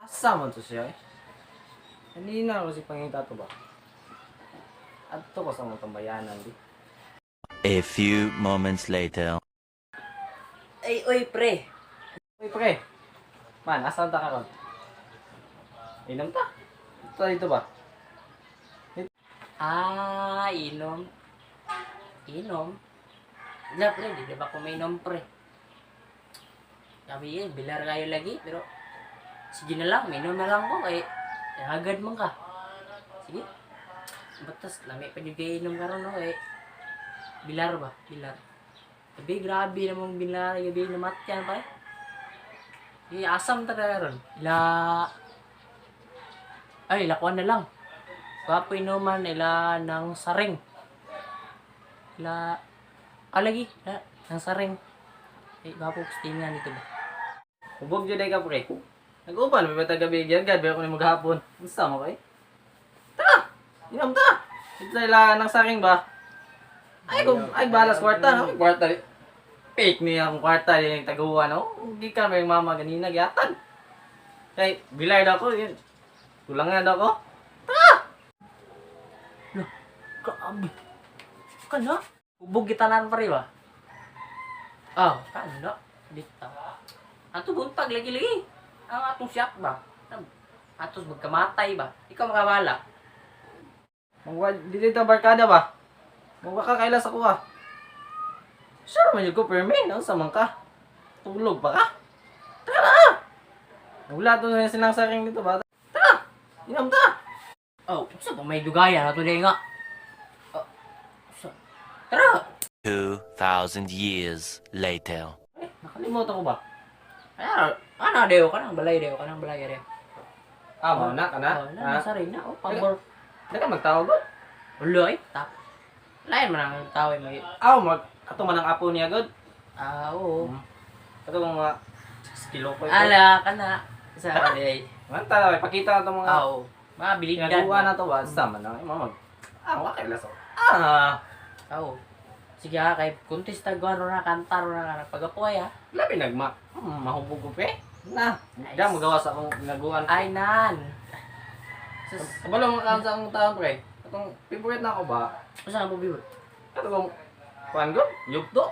Asa man to siya eh? Kanina ako si pangita to ba? Adto ko sa mga tambayanan di. A few moments later. Ay, oy, pre. Uy, pre. Man, asa ta karon? Inom ta. Ito dito ba? Ah, inom. Inom? Wala, pre. Di ba kuminom, pre? Sabi eh, bilar kayo lagi. Pero, sige na lang. Minom na lang ko. Kay, agad man ka. Sige. Batas, lami pa yung kayo inom karon no? Eh, bilar ba? Bilar. Sabi, grabe namang bilar. Gabi, namatyan pa eh. Eh, asam talaga ron. Ila... Ay, lakuan na lang. Gwapo inuman ila ng saring. Ila alagi ila ng saring. Eh, gwapo tingnan dito ba? Hubog jud ay ka, pre. Nag-uban may bata gabi gyud gad ko ni maghapon. Unsa mo kay? Ta! Inom ta. Ito ila nang saking ba? Ay kung ay balas kwarta no, kwarta di. Fake niya akong kwarta di yung taguan no. Gikan may mama ganina gyatan. Kay bilay daw ko yun. Kulangan daw ko. Grabe. Kana? Hubog gitanan pa rin ba? Ah, kana. Dito. Ato buntag lagi-lagi. Ang atong siyak ba? Atos magkamatay ba? Ikaw makawala. Mangwa di dito ang barkada ba? Mangwa ka kaila sa kuha. Sure man yun ko perme, no? Sa man ka. Tulog pa ka? Tara! Wala to na silang saring dito ba? Tara! Inom ta! Oh, sa pa may dugaya na tuloy nga. Oh, sa. Tara. 2,000 years later. Eh, nakalimutan ko ba? Ano, ano deo ka nang balay deo ka nang balay deo. Ah, mo na ka na. Oh, na nasa rin na. Oh, pabor. Di ka magtawag ko? Ulo ay tap. Lain man ang tao ay may Ah, mag ato man ang apo niya god. ah oo. Ato mga 6 kilo ko ito. Ala kana sa ay. Man tara, pakita na to mga Ah, oo. Mga biligdan. ginagawa na to ba? Sama na. Ay, mga mag. Ah, wa kay laso. Ah, Ah, Oo. Sige ha, kay kuntista gano na kanta ro na kana pagapoy ha. labi nagma. Mahubog ko pe. Na, Nice. di magawa sa akong ginaguan. Ay nan. Sus, Kabalo mga kaan sa akong taon, pre. Atong favorite na ako ba? usa mo bibo? Ato kong kuan ko? Yugto.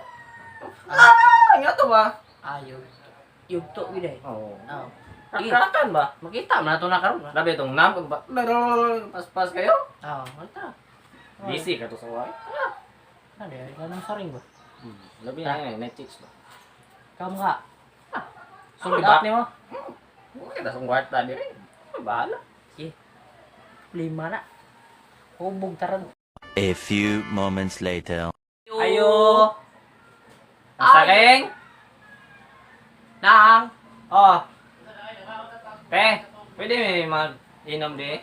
Ah, nga to ba? Ah, yugto. Yugto gid ay. Oo. Oo. Sige. Rakrakan ba? Makita man na to na karon. Ha? Labi itong nam, ba? Paspas kayo? Oo, makita. Busy ka to sa way. Ano ay kanang saring ba? Labi na yun, Netflix ba? Kamu ka. Ako Sold ba? out nimo. Huwag kita sa kwarta di rin. Ay, bahala. Sige. Lima na. Hubog taran. A few moments later. Ayo! Ang saking! Nang. Oh! Pe, pwede may mag-inom di.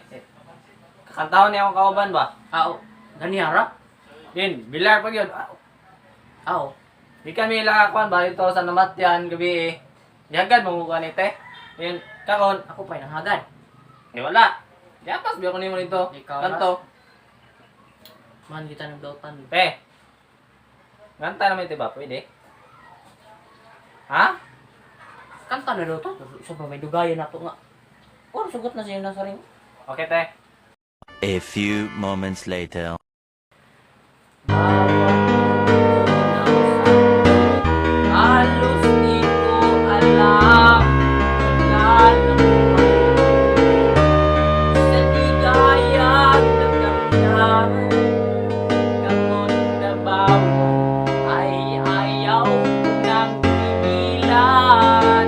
Kakantahon niya akong kauban ba? Ah, oh. Gani ara? Din, bilar pag yun. Ah, Ah, oh. di kami lakakuan ba ito sa namatyan gabi eh. Yagad mo ni te. Yun, karon, Ako pa nang hagad. eh wala. Diapas biya ko nimo dito. Ikaw na. Kanto. Man kita ng dautan. Pe. Nganta naman ito ba? Pwede? Ha? Kanta na daw to. Sa ba may dugayan na to nga. Oh, sugot na siya nasa ring. Okay, te. A few moments later. Halos di ko alam kung sa ligayang nakamtan. Gamot na bawal ay ayaw ko nang pigilan.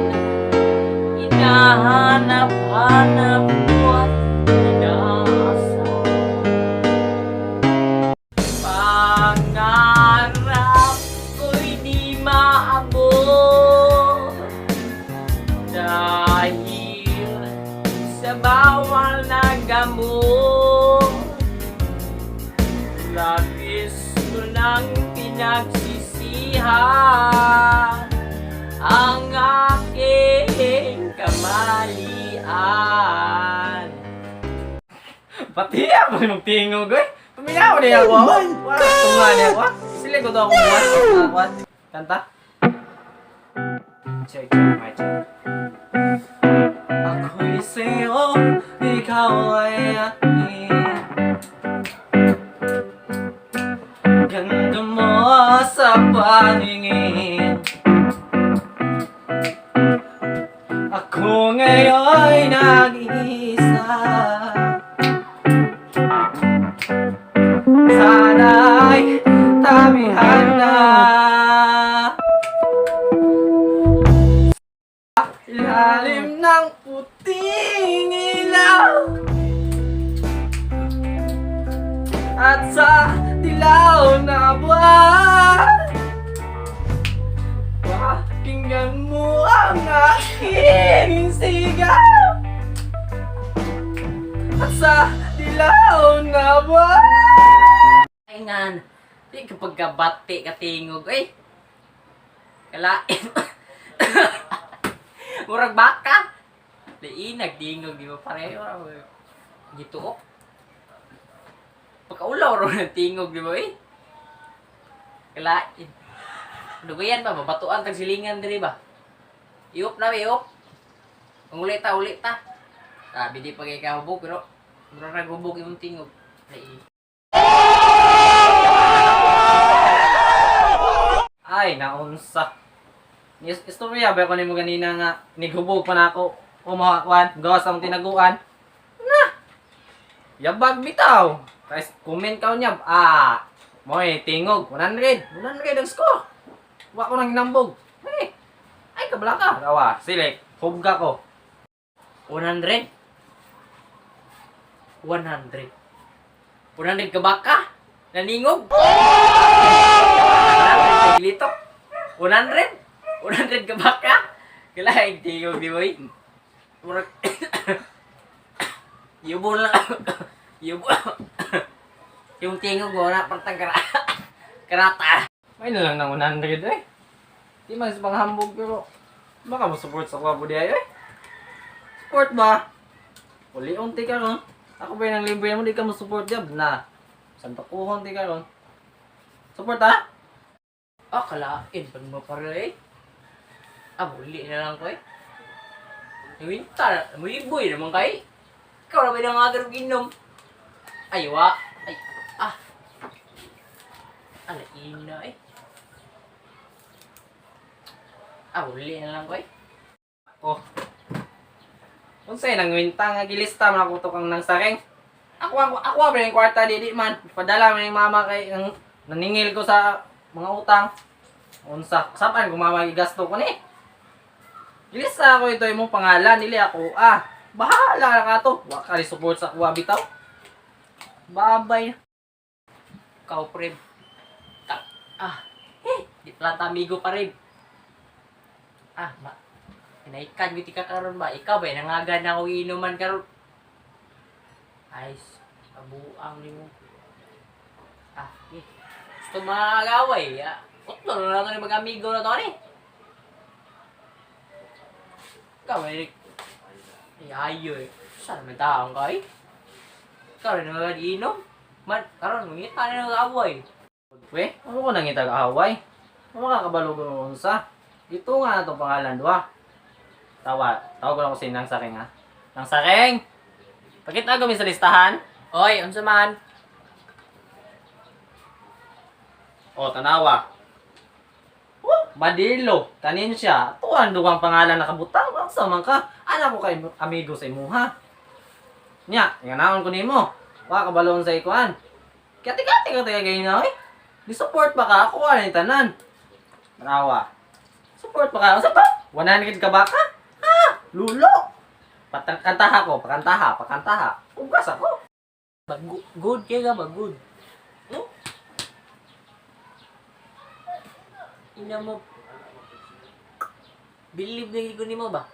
Hinahanap-hanap ko at inaasam. Pangarap ko'y di maabot dahil sa bawal na gamot. Labis ko nang pinagsisihan ang aking kamalian. Pati ako ni magtingog eh. Paminaw niya ako. Oh my God! Tunga niya ako. Ah. Sila ko to akong buwan. Ah, buwan. Kanta. Check, check, my check. Ako'y sa'yo, ikaw ay akin. Ganda mo sa paningin. Ako ngayon'y nag-iisa. Sana'y tabihan na. Ilalim ng puting ilaw at sa dilaw na buwan, pakinggan mo ang aking sigaw. At sa dilaw na buwan. Ay nga, di ka pagkabati ka tingog, eh. Kalain. Murag baka. Liinag, dingog, di ba pareho? Gituok. Pagkaulaw ro ng tingog, di ba eh? Kalain. Dugayan ba? Babatuan tag silingan diri ba? Iup na, iup. Ang ulit ta, ulit ta. Sabi di pa kay kahubog, pero murag naghubog imong tingog. Liin. Ay, naunsa. Istorya ba ko nimo ganina nga nighubog pa na ako umawan, gawas ang tinaguan. Na. Yabag bitaw. Guys, comment ka niya. Ah, moy tingog 100. 100 ang score. Wa ko nang hinambog. Hey. Ay kabla ka. Tawa, silik. Hubga ko. 100? 100. 100 ka baka? Naningog? 100 ka litok? 100? 100 ka baka? Kailangan tingog di boy. Murag... Yubo lang. Yubo. Yung tingog mo na partang karata. May na lang ng 100 eh. Di man sa panghambog pero baka mo support sa kwapo di ay eh. Support ba? Uli unti ka ron. Ako ba yung libre mo di ka mo support jab na. Santakuhon ti ka ron. Support ha? Ah, kalain. Pag mo pare eh. Ah, muli na lang ko eh. Nawinta, muiboy naman kay. Ikaw na ba yung nga inom? Ay, wa. Ay, ah. Ala, ina eh. Ah, uli na lang ko eh. Oh. Unsay nang winta nga gilista man ako to kang nang sareng. Ako ako ako ba yung kwarta di di man. Padala man yung mama kay ang naningil ko sa mga utang. Unsa sapan kung mama gigasto ko ni. Gilista ako ito imong pangalan dili ako ah. Bahala ka to. Wa ka rin support sa kuha bitaw. Babay. Ikaw, pre. Ta ah, eh, di plata amigo pa rin. Ah, ma. Kinaikan, biti ka karon ba? Ikaw ba, nangaga na ako inuman karon. Ay, abuang ni mo. Ah, eh. Gusto magaway. Ah, utlo na lang ni mag-amigo na to ni. Ikaw, eh. Ay, ayo eh. Saan may taong ka eh? Ikaw rin naman inom. Man, karon mangita na nag-away. We, ano ko nang itag-away? Ano makakabalo ko unsa? Ito nga itong pangalan, duha. Tawa, tawag ko na ko si Nang Sareng, ha? Nang Sareng! Pakita ko sa listahan. Oy, unsa man? O, tanawa. Oh, Madilo, kanin siya. Tuwan duwang pangalan nakabutang. Unsa man ka? Alam ko kay amigo sa imuha. Nya, inganaon ko nimo. Wa kabalon sa ikuan. Kati-kati ka tayo ganyan na, eh. Di support ba ka? Ako ni tanan. Tanawa. Support ba ka? Unsa pa? 100 ka ba ka? Ha? Lulo. Pakantaha ko, pakantaha, pakantaha. Ugas ako. Ba, good kaya ka ba? Good. No? Ina mo. Believe na ko nimo ba?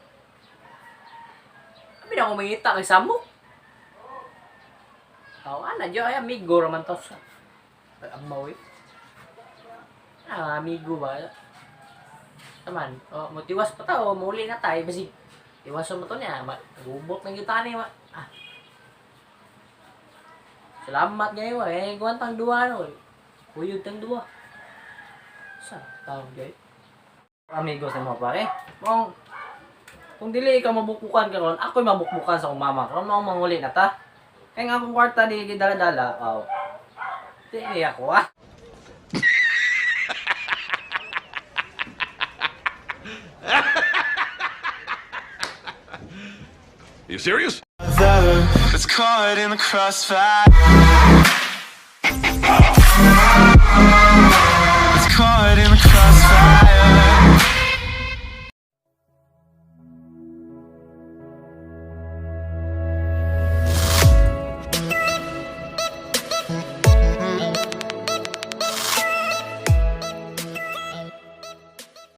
Abi na ako mangita kay Samo. Tao ana jo ay amigo raman to sa. Amaw eh. Ah, amigo ba? Taman, oh, motiwas pa ta, oh, muli na tayo. Basig, iwasan mo to niya. Gubot ng kita ni. Ah. Salamat ngayon eh. Kuwan tang duwa no. Huyog tang duwa. Sa tawag gay. Amigo sa mo pare. Mong Kung dili ikaw mabukbukan karon, ako'y mabukbukan sa akong mama. Karon mao manguli na ta. Kaya nga akong kwarta di dala-dala. Wow. Di niya ako ah. You serious? It's caught in the crossfire.